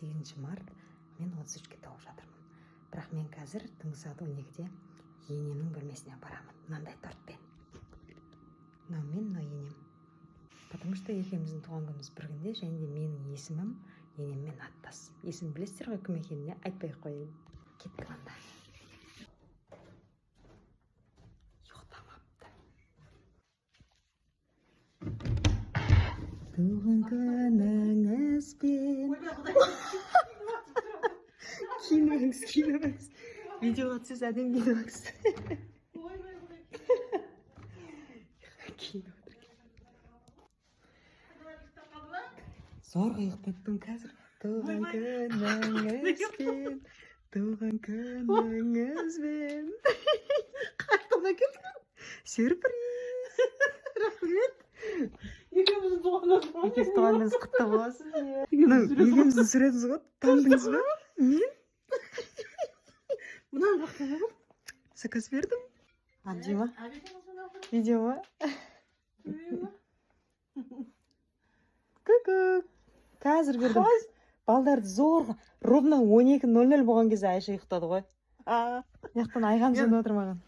8 март, мен 33-ке толып жатырмын. Бірақ мен қазір түнгі сағат 12-де енемнің бөлмесіне барамын мынандай тортпен. Мынау мен, мынау енем, потому что екеуміздің туған күніміз бір күнде және де менің есімім енеммен аттас. Есімін білесіздер ғой кім екенін, иә? Айтпай ақ қояйын. Кеттік онда. Ұйықтамапты. Туған күніңізбен! Киініп, киініп, видеоға түсесіз, әдемі киініп алыңыз. Киініп отыр екен. Зорға ұйықтаттым қазір. Туған күніңізбен, туған күніңізбен! Қаяқтан әкелдің? Сюрприз. Рахмет. Екеуміздің туған күніміз. Екеуміз туған күніңіз құтты болсын! Мынау екеуміздің суретіміз ғой, таныдыңыз ба? Мен. Мынаны қаяқтан алдың? Заказ бердім. Әдемі видео ма? Ку-ку. Қазір көрдім балдарды зорға. Ровно 12:00 болған кезде Айша ұйықтады ғой. Мына жақтан Айған звондап отыр маған.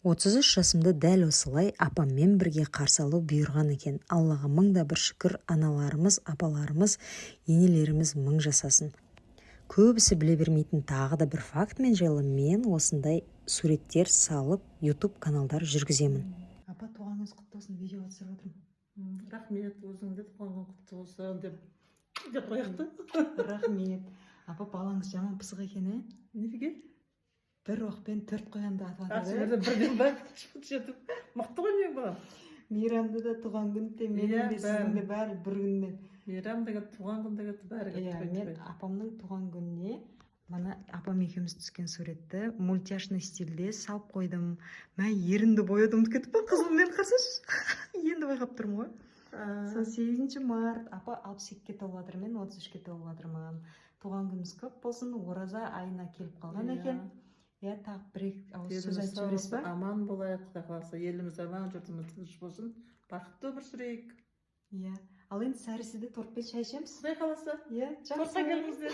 33 жасымды дәл осылай апаммен бірге қарсы алу бұйырған екен. Аллаға мың да бір шүкір. Аналарымыз, апаларымыз, енелеріміз мың жасасын. Көбісі біле бермейтін тағы да бір факт мен жайлы: мен осындай суреттер салып, YouTube каналдар жүргіземін. Апа, туған күніңіз құтты болсын! Видеоға түсіріп отырмын. Рахмет, өзің де туған күн құтты болсын деп қояйық та. Рахмет, апа. Балаңыз жаман пысық екен, ә? Неге? Бір оқпен төрт қоянды атып жатыр. Жерде бірден ба жетіп, мықты ғой менің балам. Мейрамды да, туған күнді де, менің Иә, де, сіздің де, бәрі бір күнмен. Мейрам деген, туған күн деген, бәрі. Иә, мен апамның туған күніне мына апам екеуміз түскен суретті мультяшный стильде салып қойдым. Мә, ерінді бояуды ұмытып кетіппін қызылмен, қарасаңшы, енді байқап тұрмын ғой. Сол 8 март, апа 62-ге толып жатыр, мен 33-ке толып жатырмын. Туған күніміз көп болсын! Ораза айына келіп қалған екен, иә. Тағы бір екі ауыз сөз айтып жібересіз ба? Аман болайық, құдай қаласа, еліміз аман, жұртымыз тыныш болсын, бақытты өмір сүрейік. Иә, ал енді сәресіде тортпен шай ішеміз. Құдай қаласа. Иә. Тортқа Жақсы. келіңіздер.